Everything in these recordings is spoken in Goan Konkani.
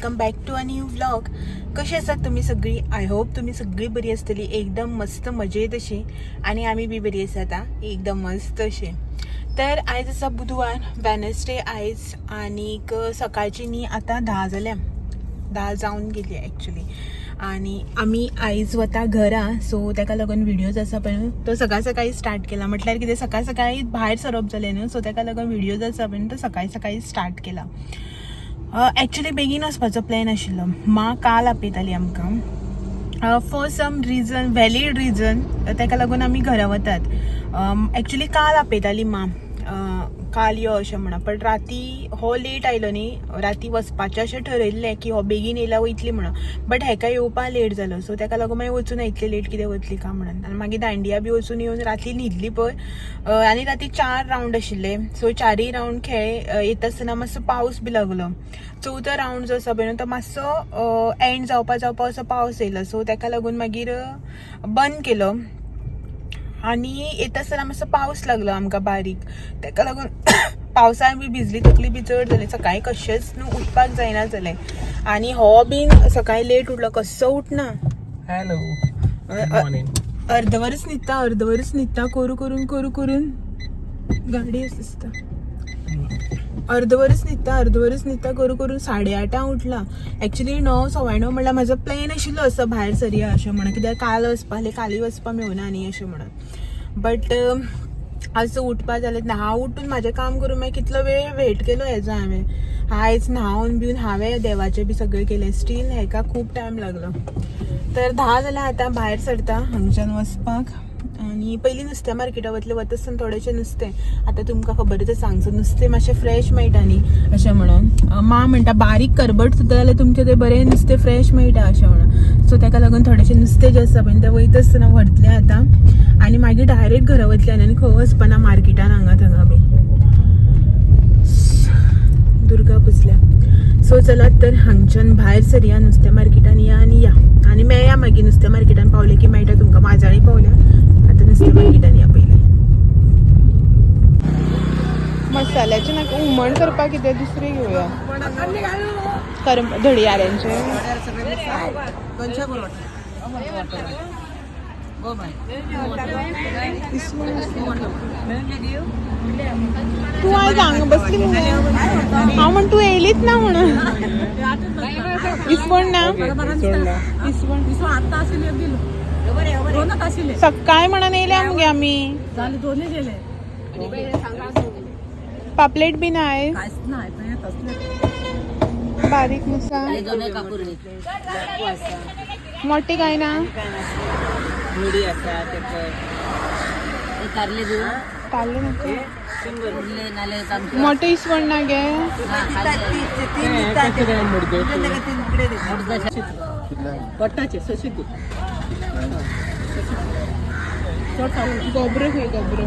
Welcome back to a new vlog. कशी आसात तुमी सगळी? I hope तुमी सगळी बरी आसतली, एकदम मस्त मजेत अशी. आनी आमी बी बरी आसात आं, एकदम मस्त अशी. तर आयज आसा बुधवार, वेनसडे आयज. आनीक सकाळची न्ही आतां 10 जाल्या, 10 जावन गेली एक्चुली. आनी आमी आयज वता घरा, सो ताका लागून व्हिडियोज आसा पळय तो सकाळ सकाळी स्टार्ट केला. म्हटल्यार कितें, सकाळ सकाळी भायर सरप जालें न्हू, सो ताका लागून व्हिडियोज आसा पळय तो सकाळी सकाळी स्टार्ट केला. एक्चुली बेगीन वचपाचो प्लॅन आशिल्लो. मा काल आपयताली आमकां for some reason, valid reason, ताका लागून आमी घरा वतात. एक्चुली काल आपयताली मा, काल यो अशें म्हणून, पण राती हो लेट आयलो न्ही. राती वचपाचें अशें ठरयल्लें की हो बेगीन येयला वयतली म्हणून, बट हेका येवपा लेट जालो. सो ताका लागून मागीर वचून इतले लेट कितें वतली काय म्हणून. आनी मागीर दांडिया बी वचून येवन राती न्हिदली पळय. आनी राती 4 रावंड आशिल्ले, सो 4 रावंड खेळ येता आसतना मातसो पावस बी लागलो. चवथो रावंड जो आसा पळय न्हू तो मातसो एंड जावपा जावपा असो पावस येयलो. सो ताका लागून मागीर बंद केलो. आनी येता आसतना मातसो पावस लागलो आमकां बारीक, ताका लागून पावसान बी भिजली, तकली बी चड जाली. सकाळी कशेंच न्हू उठपाक जायना जालें. आनी हो बीन सकाळी लेट उठलो, कसो उठना. Hello, good morning. अर्धवरच न्हिदता, अर्धवरच न्हिदता, करू करून करू करून गाडी दिसता. अर्धवरच न्हिदता, अर्धवरच न्हिदता, करू करून 8:30 उठला. एक्चुली 9 9:15 म्हणल्यार म्हाजो प्लॅन आशिल्लो असो भायर सरया अशें म्हणून, कित्याक काल वचपा आहलें, कालय वचपा मेळना न्ही अशें म्हणून. बट आज उठपा जालें ना. हांव उठून म्हाजें काम करून मागीर कितलो वेळ वेट केलो हेजो हांवें. आयज न्हांवन बिवन हांवें देवाचें बी सगळें केलें, स्टील हेका खूब टायम लागलो. तर 10 जाल्यार आतां भायर सरता हांगच्यान वचपाक. आनी पयलीं नुस्त्या मार्केटाक वतलें, वता आसतना थोडेशें नुस्तें, आतां तुमकां खबरच आसा हांगसर नुस्तें मातशें फ्रेश मेळटा न्ही अशें म्हणून. मा म्हणटा बारीक करबट सुद्दां जाल्यार तुमचें तें बरें नुस्तें फ्रेश मेळटा अशें म्हणून. सो ताका लागून थोडेशें नुस्तें जें आसा पळय तें वयता आसतना व्हरतलें आतां. आनी मागीर डायरेक्ट घरा वतलें आनी खंय वचपाना मार्केटान हांगा थंगा बी. दुर्गा पुजल्या. सो चलात तर हांगच्यान भायर सरया, नुस्त्या मार्केटान या आनी या आनी मेळया मागीर. नुस्त्या मार्केटान पावले की मेळटा तुमकां. माजाळी पावल्या आतां, नुस्त्या मार्केटान या पयलीं. मसाल्याचें नाका, हुमण करपाक कितें दुसरें घेवया. करम धडयाऱ्यांचें. तूं आयज हांगा बसली मुगो, हांव म्हण तूं येयलीच ना म्हणून. इसवण ना, इसवण सकाळी म्हणून येयल्या मुगे आमी. पापलेट बी ना आयज, बारीक नुसा मोठे काय ना. ताल्ले नको, मोठे इसवण ना गे. गोबरो खंय, गोबरो.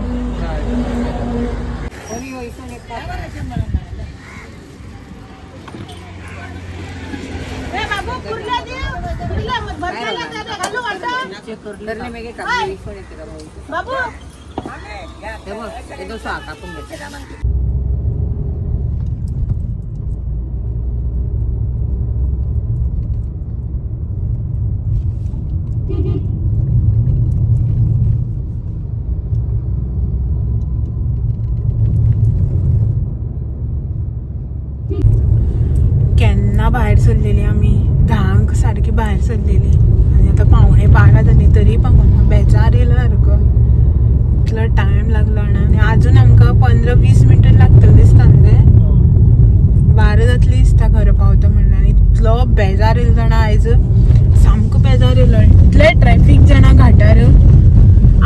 केन्ना भायर सरलेली आमी, 10 सारकी भायर सरलेली आनी आतां 11:45 जाली तरी पावना. बेजार येयलो सारको, इतलो टायम लागलो जाणा. आनी आजून आमकां 15-20 मिनटां लागतली दिसता न्हू गे, 12 जातली दिसता घरा पावता म्हणल्यार. आनी इतलो बेजार येयलो जाणा आयज, सामको बेजार येयलो. इतलें ट्रॅफीक जाणा घाटार.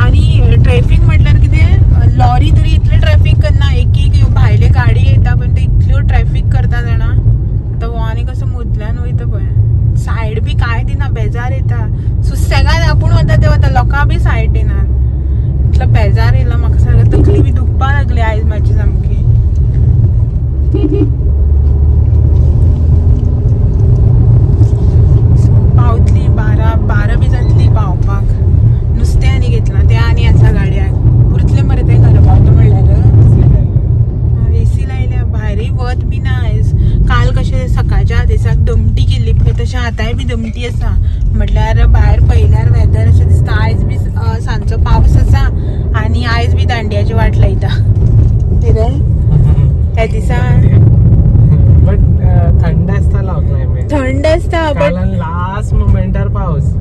आनी ट्रॅफीक म्हटल्यार कितें, लॉरी तरी इतलें ट्रॅफीक करना, एक एक भायले गाडी येता पण ते इतल्यो ट्रॅफीक करता जाणा. आतां हो आनी कसो मुदल्यान वयता पळय, सायड बी कांय दिना, बेजार येता. सुसेगाद आपूण वता ते वता, लोकां बी सायड दिनात. इतलो बेजार येयलो म्हाका, सारको तकली बी दुखपा लागली आयज म्हाजी सामकी. सो पावतली 12 बी जातली पावपाक. नुस्तें आनी घेतलां तें आनी आसा गाडयाक. दमटी आसा. म्हटल्यार भायर पळयल्यार वेदर अशें दिसता आयज बी सांजचो पावस आसा आनी आयज बी दांडियाची वाट लायता कितें ह्या दिसा. बट थंड आसतालो क्लायमेट. थंड आसता बट काल लास्ट मोमेंटार पावस.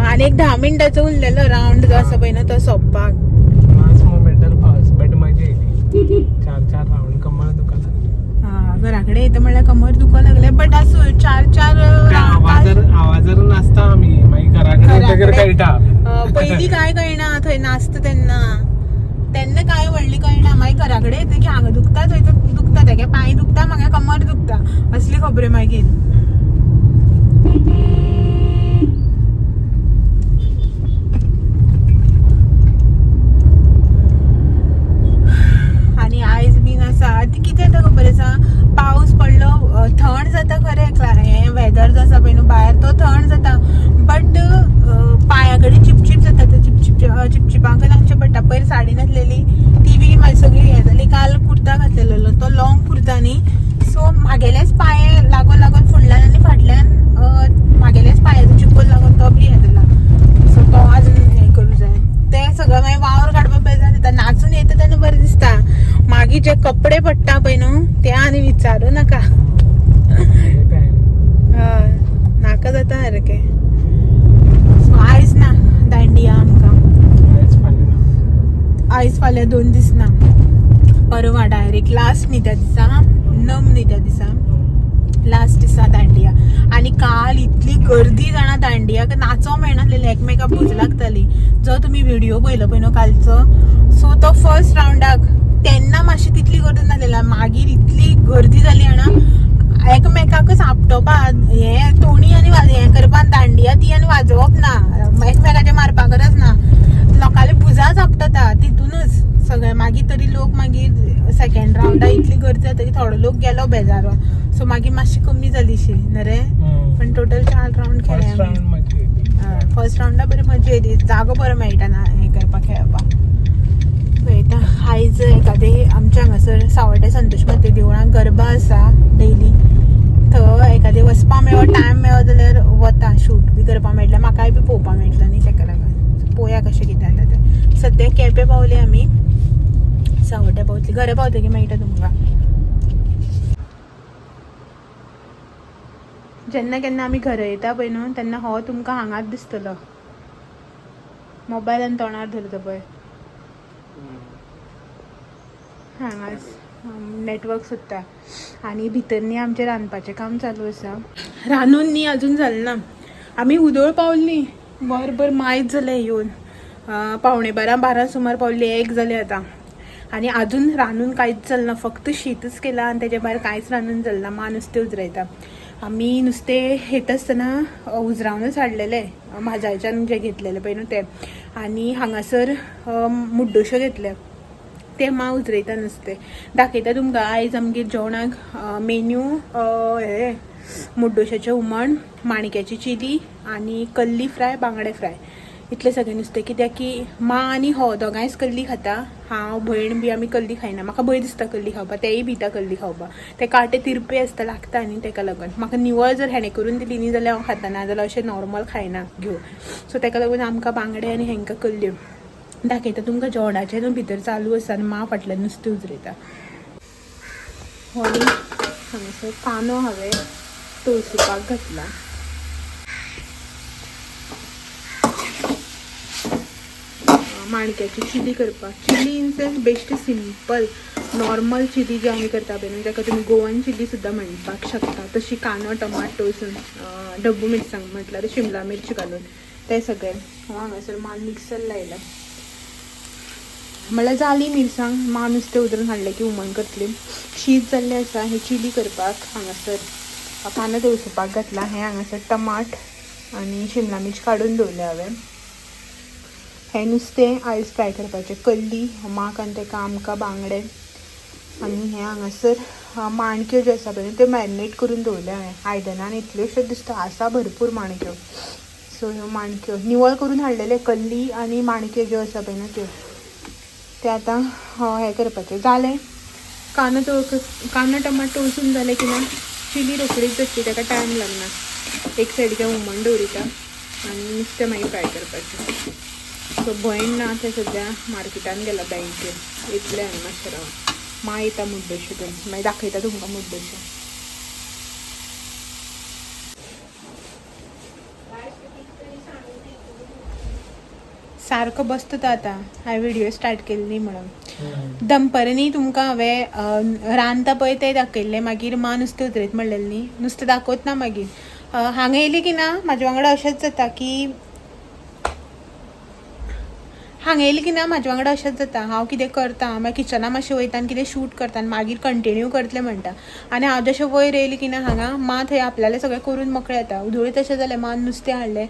आनी एक 10 मिनटाचो उरलेलो रावंड जो आसा पळय न्हू तो सोंपपाक. लास्ट मोमेंटार पावस, बट मजा येयली. चार चार रावंड कमर दुखा लागली. हा, घरा कडेन येता म्हणल्यार कमर दुखो लागले, बट आसूं, चार चार त्या round. आवाजार नाचता आमी, मागीर घरा कडेन येतकीर घराकडेन- कळटा. पयलीं काय कळना थंय नाचता तेन्ना, तेन्ना काय व्हडली कळना. मागीर घरा कडेन येतकीर हांगा दुखता, थंय दुखता, तेगे पांय दुखता, म्हागे कमर दुखता, असली खबऱ्यो मागीर. आनी आयज बीन आसा ती कितें जाता खबर आसा, पावस पडलो थंड जाता खरें, हें वेदर जो आसा पळय न्हू भायर तो थंड जाता, बट पांया कडेन चिपचीप जाता. ते चिपचीप चिपचिपाक लागचें पडटा. पयर साडी घातलेली ती बी म्हाजी सगळी हें जाली. काल कुर्ता घातलेलो तो लॉंग कुर्ता न्ही, सो म्हागेलेच पांय लागून लागून फुडल्यान आनी फाटल्यान म्हागेलेच पांयाचो चिकोल लागून तो बी हें जाला. सो तो अजून हें करूं जाय. ते सगळं मागीर वावर काडपाक बेजार जाता. नाचून येता तेन्ना बरें दिसता, मागीर जे कपडे पडटा पळय न्हू ते आनी विचारूं नाका. हय, नाका जाता सारकें. सो आयज ना दांडिया आमकां. आयज फाल्यां ना. आयज फाल्यां 2 दीस ना, परवा डायरेक्ट लास्ट न्ही त्या दिसा, नम न्ही त्या दिसा, लास्ट दिसा दांडिया. आनी काल इतली गर्दी जाणा दांडियाक, नाचो मेळनासलेले, एकमेका भूज लागताली. जो तुमी व्हिडिओ पळयलो पळय न्हू कालचो, सो तो फर्स्ट रावंडाक तेन्ना मातशी तितली गर्दी नासलेली, मागीर इतली गर्दी जाली जाणा, एकमेकाकच आपटोवपा हें तोणी आनी हें करपाक दांडिया ती आनी वाजोवप ना, एकमेकाचे मारपा गरज ना, लोकांले भुजांच आपटता तितूनच सगळें. मागीर तरी लोक मागीर सेकंड रावंडा इतली गर्दी जातकीर थोडो लोक गेलो बेजारून, सो मागीर मातशी कमी जाली शी न्ही रे. पण टोटल 4 रावंड खेळ्ळे फर्स्ट आमी. रावंड मजा येयली. फर्स्ट रावंडा बरी मजा येयली, जागो बरो मेळटा ना हें करपाक खेळपाक. पळयता आयज एकादे आमच्या हांगासर सावड्डे संतोष माते देवळांत गरबा आसा डेली, थंय एकादे वचपा मेळो, टायम मेळो जाल्यार वता, शूट बी करपा मेळटलें म्हाकाय बी, पळोवपा मेळटलो न्ही तेका लागून. पळोवया कशें कितें जाता तें. सद्या केपें पावले आमी, सावड्ड्या पावतली, घरा पावतकीर मेळटा तुमकां. जेन्ना केन्ना आमी घरा येता पळय न्हू तेन्ना हो तुमकां हांगाच दिसतलो, मोबायल आनी तोंडार धरता पळय हांगाच नेटवर्क सोदता. आनी भितर न्ही आमचें रांदपाचें काम चालू आसा, रांदून न्ही अजून जालें ना. आमी उदोळ पावली, बरोबर मायज जालें येवन, 11:45 12 सुमार पावली, 1 जालें आतां. आनी अजून रांदून कांयच जालें ना, फक्त शीतच केलां आनी तेजे भायर कांयच रांदून जालें ना. मा नुस्तें उजरायता. आमी नुस्तें येता आसतना उजरावनच हाडलेलें, म्हाजायच्यान जें घेतलेलें पळय न्हू तें. आनी हांगासर मुड्डोश्यो घेतल्या, ते मा उजरयता नुस्तें. दाखयता तुमकां आयज आमगेर जेवणाक मेन्यू, हें मुड्डोश्याचें हुमण, माणक्याची चिली आनी कल्ली फ्राय, बांगडे फ्राय, इतलें सगळें नुस्तें. कित्याक की मा आनी हो दोगांयच कल्ली खाता, हांव भयण बी आमी कल्ली खायना. म्हाका भंय दिसता कल्ली खावपाक, तेय भिता कल्ली खावपाक, ते कांटे तिरपे आसता लागता न्ही, तेका लागून म्हाका निवळ जर हेणें करून दिली न्ही जाल्यार हांव खाता, ना जाल्यार अशें नॉर्मल खायना घेवन. सो तेका लागून आमकां बांगडे आनी हेंकां कल्ल्यो. दाखयता तुमकां जेवणाचें न्हू भितर चालू आसा आनी मा फाटल्यान नुस्तें उजरयता. हो न्ही हांगासर कांदो हांवें तळसुपाक घातला. माणक्याची चिली करपाक, चिली इन सेन्स बेश्टी सिंपल नॉर्मल चिली जी आमी करता पळय न्हू, ताका तुमी गोवन चिली सुद्दां म्हणपाक शकता. तशी कांदो टमाट तळसून, डब्बू मिरसांग म्हटल्यार शिमला मिरची घालून तें सगळें. हो हांगासर मान मिक्सर लायला, म्हळ्यार जाली मिरसांग, मा नुस्तें उदरून हाडलें की हुमण करतली. शीत जाल्लें आसा, हें चिली करपाक हांगासर कांदो तळसुपाक घातला. हें हांगासर टमाट आनी शिमला मिर्च काडून दवरलें हांवें. हें नुस्तें आयज फ्राय करपाचें, कल्ली माक आनी तेका, आमकां बांगडे. आनी हें हांगासर माणक्यो ज्यो आसा पळय त्यो मॅरिनेट करून दवरल्या हांवें आयदनान, इतल्योश्यो दिसता आसा भरपूर माणक्यो. सो ह्यो माणक्यो निवळ करून हाडलेले, कल्ली आनी माणक्यो ज्यो आसा पळय न्हू त्यो, ते आतां हें करपाचें जालें. कांदो टमाट तळसून जालें की ना चिली रोखडीच जातली, ताका टायम लागना. एक सायडीचें हुमण दवरिता आनी नुस्तें मागीर फ्राय करपाचें. सो भयण ना, तें सद्या मार्केटान गेला बँकेन, येतलें आनी मातशें रावन. मा येता मुड्डोश्यो घेवन, मागीर दाखयता तुमकां मुड्डोश्यो. सारको बसता तो आतां. हांवें व्हिडियो स्टार्ट केली न्ही म्हणून. दनपरांनी तुमकां हांवें रांदता पळय तें दाखयल्लें. मागीर मा नुस्तें उतरयत म्हणलेलें न्ही, नुस्तें दाखोवत ना. मागीर हांगा येयली की ना, म्हाजे वांगडा अशेंच जाता की हांगा येयली की ना, म्हाजे वांगडा अशेंच जाता. हांव कितें करता, मागीर किचना मातशें वयता आनी कितें शूट करता आनी मागीर कंटिन्यू करतलें म्हणटा. आनी हांव जशें वयर येयलें की ना, हांगा मा थंय आपल्यालें सगळें करून मोकळें जाता. उदोळी तशें जालें. मान नुस्तें हाडलें,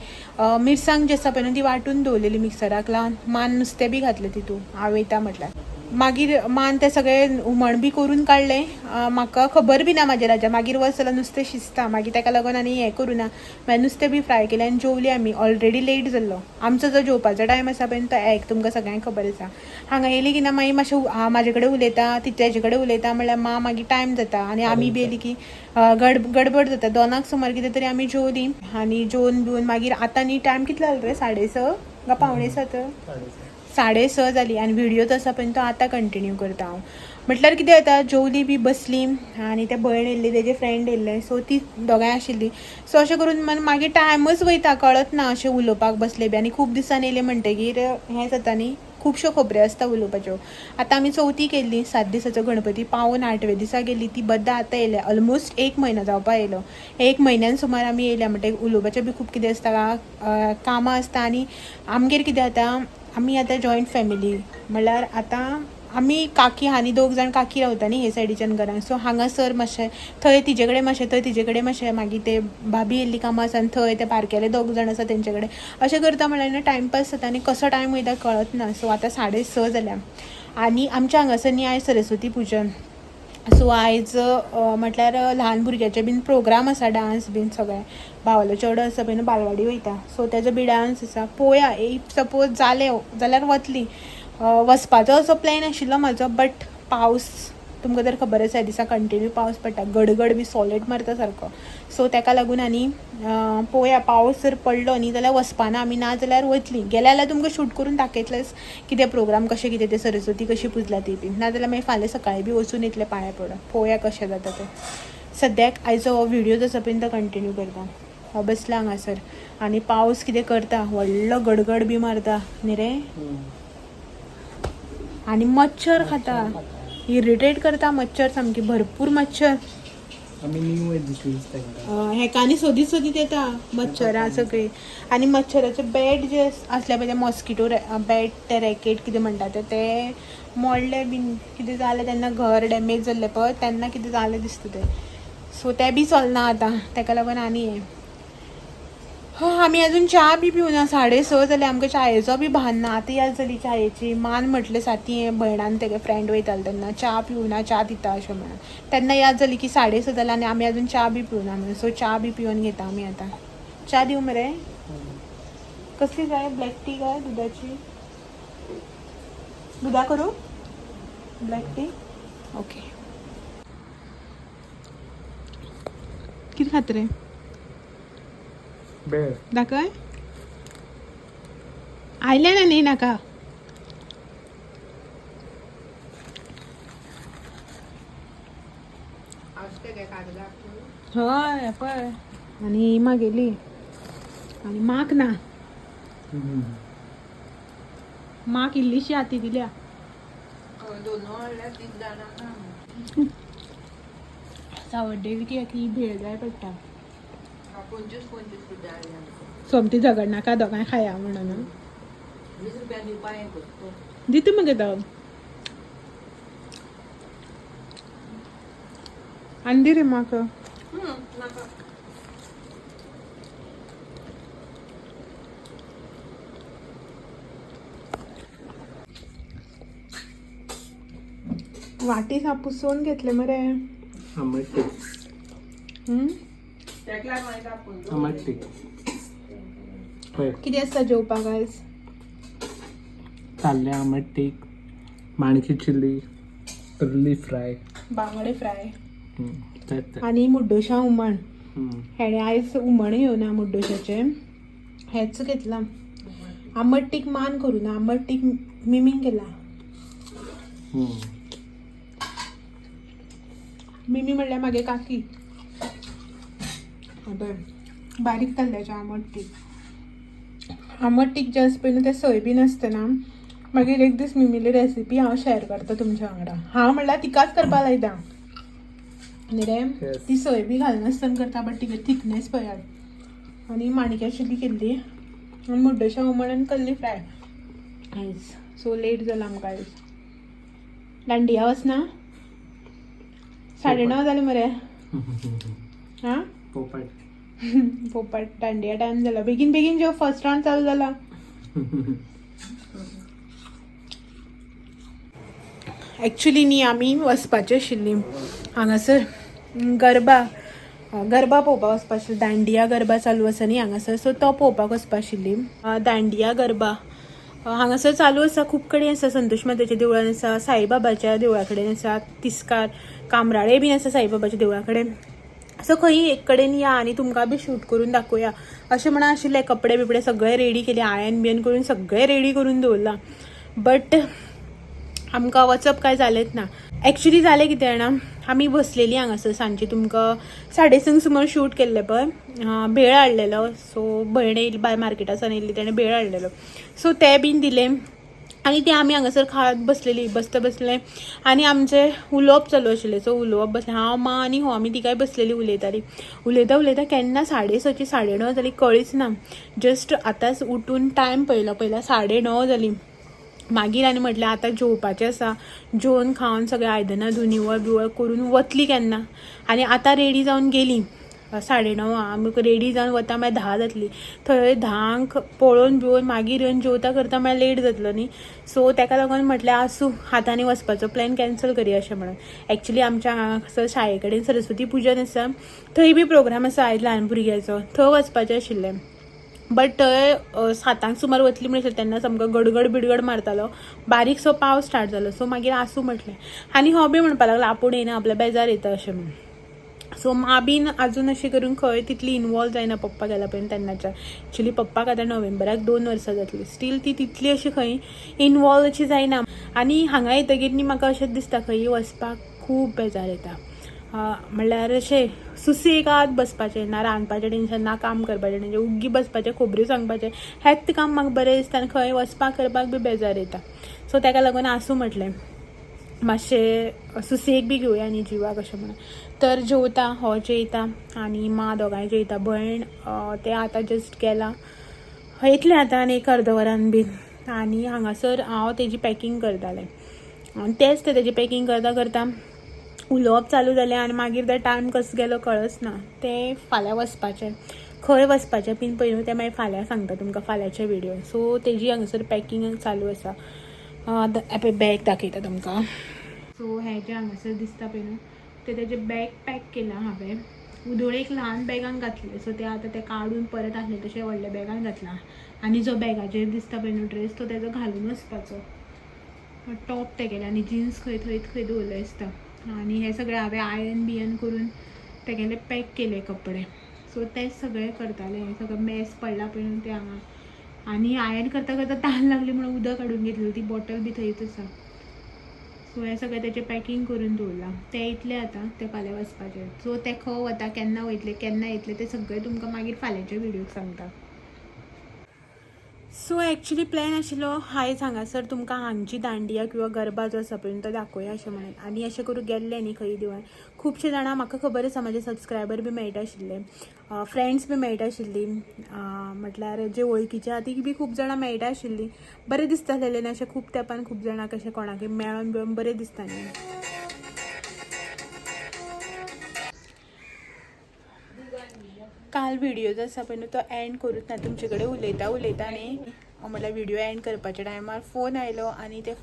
मिरसांग जी आसा पळय न्हू ती वांटून दवरलेली मिक्सराक लावन. मान नुस्तें बी घातलें तितून, हांव वयता म्हटल्यार. मागीर मान तें सगळें हुमण बी करून काडलें. म्हाका खबर बी ना म्हाज्या राजा. मागीर वच जाल्यार नुस्तें शिजता, मागीर ताका लागून आनी हें करूं ना. मागीर नुस्तें बी फ्राय केलें आनी जेवली आमी. ऑलरेडी लेट जाल्लो आमचो जो जेवपाचो टायम आसा पळय तो एक तुमकां सगळ्यांक खबर आसा. हांगा येयली की ना, मागीर मातशें हांव म्हाजे कडेन उलयता, ती तेजे कडेन उलयता म्हणल्यार मा मागीर टायम जाता आनी आमी बी येयली की गडबड जाता. 2क सुमार कितें तरी आमी जेवलीं आनी जेवन बिवन मागीर आतां न्ही टायम कितलो जालो रे? 6:30 काय 6:45? 6:30 जाली आनी व्हिडियो तो आसा पळय तो आतां कंटिन्यू करता हांव. म्हटल्यार कितें जाता, जेवली बी बसली आनी तें भयण येयल्ली, तेजे फ्रेंड येयल्ले, सो ती दोगांय आशिल्ली. सो अशें करून मन मागीर टायमच वयता, कळत ना. अशें उलोवपाक बसले बी आनी खूब दिसांनी येयले म्हणटगीर हें जाता न्ही, खुबश्यो खबऱ्यो आसता उलोवपाच्यो. आतां आमी चवथी केल्ली, 7 दिसाचो गणपती पावून 8व्या दिसा गेली ती बद्द आतां येयल्या. ऑलमोस्ट एक म्हयनो जावपा येयलो. एक म्हयन्यान सुमार आमी येयल्या म्हणटगीर उलोवपाचें बी खूब कितें आसता, कामां आसता. आनी आमगेर कितें जाता, आमी आतां जॉयंट फॅमिली म्हणल्यार आतां आमी काकी आनी दोग जाण काकी रावता न्ही हे सायडीच्यान घरान. सो हांगासर मातशें, थंय तिजे कडेन मातशें, थंय तिजे कडेन मातशें, मागीर ते भाभी येयल्ली कामां आसा आनी थंय ते बारकेले दोग जाण आसा तेंचे कडेन, अशें करता म्हणल्यार न्हू टायमपास जाता आनी कसो टायम वयता कळत ना. सो आतां 6:30 जाल्या आनी आमच्या हांगासर न्ही आयज सरस्वती पुजन. सो आयज म्हटल्यार ल्हान भुरग्याचे बीन प्रोग्राम आसा, डांस बीन सगळें. भावालो चेडो आसा पळय न्हू, बालवाडी वयता, सो तेजो बी डांस आसा. पळोवया, if suppose जालें जाल्यार वतली. वचपाचो असो प्लॅन आशिल्लो म्हाजो, बट पावस तुमकां तर खबर आसा, ह्या दिसा कंटिन्यू पावस पडटा, गडगड बी सॉलीड मारता सारको. सो ताका लागून आनी पळोवया, पावस जर पडलो न्ही जाल्यार वचपाना आमी, ना जाल्यार वतली. गेल्या जाल्यार तुमकां शूट करून दाखयतलेच कितें प्रोग्राम कशें कितें तें, सरस्वती कशी पुजला ती बी. नाजाल्यार मागीर फाल्यां सकाळीं बी वचून येतले पांया पडून. पळोवया कशें जाता तें. सद्याक आयचो हो व्हिडियो जो आसा पळय तो कंटिन्यू करता. हांव बसलां हांगासर आनी पावस कितें करता, व्हडलो गडगड बी मारता न्ही रे, आनी मच्छर खाता, इरिटेट करता मच्छर सामकी, भरपूर मच्छर. आमी न्यू दिसलीच तांकां. हेका आनी सोदीत सोदीत येता मच्छरां सगळीं. आनी मच्छराचे बॅट जे आसले पळय ते मॉस्किटो बॅट, ते रॅकेट कितें म्हणटा ते, ते मोडले बीन कितें जालें तेन्ना, घर डॅमेज जाल्लें पळय तेन्ना कितें जालें दिसता तें. सो तें बी चलना आतां, ताका लागून आनी हें. आमी अजून च्या बी पिवना. 6:30 जाल्यार आमकां च्यायेचो बी भान ना. आतां याद जाली च्यायेची. मान म्हटलें साती भयणान तेगे फ्रेंड वयताले तेन्ना च्या पिवना, च्या दिता अशें म्हणून, तेन्ना याद जाली की 6:30 जाल्यार आनी आमी अजून च्या बी पिवना म्हणून. सो च्या बी पिवन घेता आमी आतां. च्या दिवं मरे? कसली जाय? ब्लॅक टी काय दुधाची? दुधा करू ब्लॅक टी? ओके. कितें खाता रे? बेळ. दाखय. आयलें ना न्ही नाका. हय पळय, आनी मागेली आनी माक ना. माक इल्लीशी हाती दिल्या. सावड्डे की ही भेळ जाय पडटा. सोमती झगडनाका, दोगांय खाया म्हणून. 20 रुपया दिवपा हें करता. दिता मगे तो. आनी दी रे म्हाका. नाका. वाटी साप पुसोवन घेतले मरे. आंबट टीक. हम्म? आंबट टीक हय. कितें आसता जेवपाक आयज? ताल्ले आंबट टीक, माणकी चिल्ली, तल्ली फ्राय. बांगडे फ्राय. तें तें. आनी मुड्डोशा हुमण. हेणे आयज हुमण येवना मुड्डोशाचें, हेंच घेतलां. आंबट तीख मान करूं ना, आंबट तीख मिमीन केला. मिमी म्हणल्यार मागे काकी. पळय बारीक ताल्ल्याचें आंबट तीख. आंबट तीख जास्त पयलू तें सय बीन आसतना. मागीर एक दीस मिमीली रेसिपी हांव शेअर करता तुमच्या वांगडा. हांव म्हणल्यार तिकाच करपा लायता न्ही रे. Yes. ती सय बी घालनासतना करता, बट तिगे थिकनेस पळयात. आनी माणक्या चिली केल्ली आनी मुड्डोशा हुमण आनी कल्ली फ्राय. आयज सो लेट जाला आमकां. आयज दांडिया वचना, 9:30 जाले मरे. हां. पोपट. पोपट. दांडिया टायम जाला. बेगीन बेगीन जेव, फर्स्ट रावंड चालू जाला. ॲक्च्युली न्ही आमी वचपाची आशिल्ली हांगासर गरबा, गरबा पळोवपाक वचपा आशिल्ली. दांडिया गरबा चालू आसा न्ही हांगासर, सो तो पळोवपाक वचपा आशिल्ली. दांडिया गरबा हांगासर चालू आसा, खूब कडेन आसा. संतोष मातेच्या देवळान आसा, साईबाबाच्या देवळा कडेन आसा, तिस्कार कामराळे बीन आसा साईबाबाच्या देवळा कडेन. सो खंय एक कडेन या आनी तुमकां बी शूट करून दाखोवया अशें म्हणून आशिल्लें. कपडे बिपडे सगळे रेडी केले, आयन बियन करून सगळें रेडी करून दवरलां, बट आमकां वचप काय जालेंच ना. एक्चुली जालें कितें जाणा, आमी बसलेलीं हांगासर सांजची, तुमकां 6:30 सुमार शूट केल्लें पळय. भेळ हाडलेलो. सो भयण येयली बाय मार्केटासान येयल्ली, तेणें भेळ हाडलेलो, सो ते बीन दिले आनी ते आमी हांगासर खात बसलेली. बसता बसले आनी आमचें उलोवप चालू आशिल्लें. सो उलोवप बसलें हांव, मा आनी हो, आमी तिगांय बसलेलीं उलयतालीं. उलयता उलयता केन्ना 6:30 9:30 जालीं कळ्ळीच ना. जस्ट आतांच उठून टायम पळयलो, पयल्यार 9:30 जालीं. मागीर आनी म्हटलें आतां जेवपाचें आसा, जेवन खावन सगळें आयदनां धुवन निवळ बिवळ करून वतली केन्ना. आनी आतां रेडी जावन गेली 9:30, आमी रेडी जावन वता मागीर 10 जातली. थंय 10क पळोवन बिळोवन मागीर येवन जेवता करता मागीर लेट जातलो न्ही. सो तेका लागून म्हटलें आसूं, आतां आनी वचपाचो प्लॅन कॅन्सल करया अशें म्हणून. एक्चुली आमच्या हांगासर शाळे कडेन सरस्वती पुजन आसा, थंय बी प्रोग्राम आसा आयज ल्हान भुरग्याचो, थंय वचपाचें आशिल्लें. बट थंय 7क सुमार वतली म्हणल्यार तेन्ना सामको गडगड बिडगड मारतालो, बारीकसो पावस स्टार्ट जालो. सो मागीर आसूं म्हटलें. आनी हो बी म्हणपाक लागलो आपूण येयना, आपल्या बेजार येता अशें म्हणून. सो मा बीन अजून अशें करून खंय तितली इनवॉल्व जायना पप्पा गेला पळय तेन्नाच्या. एक्चुली पप्पाक आतां नोव्हेंबराक 2 वर्सां जातली, स्टील ती तितली अशी खंय इनवॉल्व अशी जायना. आनी हांगा येतगीर न्ही म्हाका अशेंच दिसता खंय वचपाक खूब बेजार येता. म्हणल्यार अशें सुसेगाद बसपाचें ना, रांदपाचें टेंशन ना, काम करपाचें टेंशन, उग्गी बसपाचें, खबऱ्यो सांगपाचें, हेंच काम म्हाका बरें दिसता. आनी खंय वचपाक करपाक बी बेजार येता. सो तेका लागून आसूं म्हटलें, मातशें सुसेग बी घेवया न्ही जिवाक अशें म्हणून. तर जेवता, हो जेयता आनी मा दोगांय जेयता. भयण तें आतां जस्ट गेलां, येतलें आतां आनी एक अर्द वरान बीन. आनी हांगासर हांव तेजी पॅकींग करतालें आनी तेंच तें तेजी पॅकींग करता करता उलोवप चालू जालें आनी मागीर ते टायम कसो गेलो कळच ना. तें फाल्यां वचपाचें, खंय वचपाचें बीन पयलू तें मागीर फाल्यां सांगता तुमकां फाल्यांच्या व्हिडियो. सो तेजी हांगासर पॅकींग चालू आसा. पळय बॅग दाखयता तुमकां. सो हें जें हांगासर दिसता पळय न्हू, तें तेजें बॅग पॅक केलां हांवें. उदोळ एक ल्हान बॅगान घातलें, सो तें आतां तें काडून परत आसलें तशें व्हडल्या बॅगान घातलां. आनी जो बॅगाचेर दिसता पळय न्हू ड्रेस, तो तेजो घालून वचपाचो टॉप तेगेले आनी जिन्स खंय थंय खंय दवरले आसता. आनी हे सगळें हांवें आयन बियन करून तेगेले पॅक केले कपडे. सो तेच सगळें करतालें. हें सगळें मेस पडला पळय न्हू तें हांगा. आनी आयन करता करता तान लागली म्हणून उदक हाडून घेतलें, ती बॉटल बी थंयच आसा. सो हें सगळें तेचें पॅकींग करून दवरलां. तें येतलें आतां, तें फाल्यां वचपाचें. सो तें खंय वता, केन्ना वयतलें, केन्ना येतलें, तें सगळें तुमकां मागीर फाल्यांच्या व्हिडियोक सांगता. सो एक्चुली प्लॅन आशिल्लो आयज हांगासर तुमकां हांगची दांडिया किंवा गरबा जो आसा पळय तो दाखोवया अशें म्हणून. आनी अशें करून गेल्लें न्ही खंय देवळान, खुबशे जाणां म्हाका खबर आसा, म्हाजे सबस्क्रायबर बी मेळटा आशिल्ले, फ्रेंड्स बी मेळटा आशिल्ली, म्हटल्यार जे वळखीचे आहा ती बी खूब जाणां मेळटा आशिल्लीं. बरें दिसतालें न्ही अशें खूब तेंपान खूब जाणां कशें कोणाकय मेळोन बिळोन बरें दिसता न्ही. काल व्हिडियो जो आसा पळय न्हू तो एंड करूच ना, तुमचे कडेन उलयता उलयता न्ही, म्हटल्यार व्हिडियो एंड करपाच्या टायमार फोन आयलो आनी ते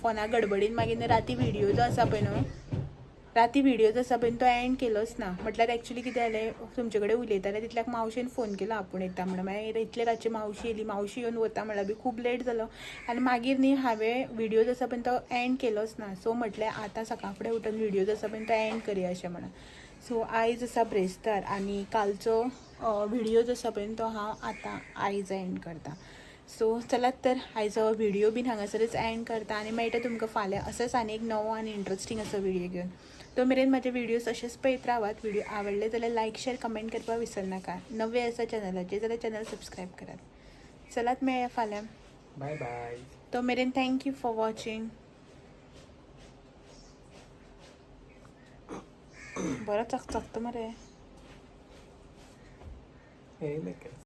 फोना गडबडीन मागीर राती व्हिडियो जो आसा पळय न्हू, राती व्हिडियोज आसा पळय तो एंड केलोच ना. म्हटल्यार एक्चुली कितें जालें, तुमचे कडेन उलयतालें तितल्याक मावशेन फोन केलो आपूण येता म्हणून. मागीर इतले रातची मावशी येयली, मावशी येवन वता म्हणल्यार बी खूब लेट जालो आनी मागीर न्ही हांवें व्हिडियोज आसा पळय तो एंड केलोच ना. सो म्हटलें आतां सकाळ फुडें उठून व्हिडियोज आसा पळय तो एंड करया अशें म्हणून. सो आयज आसा ब्रेस्तार आनी कालचो व्हिडियो आसा पळय तो हांव आतां आयज एंड करता. सो चलात तर आयचो व्हिडियो बीन हांगासरच एंड करता आनी मेळटा तुमकां फाल्यां असोच आनी एक नवो आनी इंट्रस्टींग असो व्हिडियो घेवन. तो मेरेन म्हाजे व्हिडियोज अशेच पळयत रावात. व्हिडियो आवडले जाल्यार लायक, शेअर, कमेंट करपाक विसरनाका. नवे आसा चॅनलाचेर जाल्यार चॅनल सबस्क्रायब करात. चलात मेळया फाल्यां. बाय बाय. तो मेरेन thank you for watching. बरो चकचकता मरे. येयलें.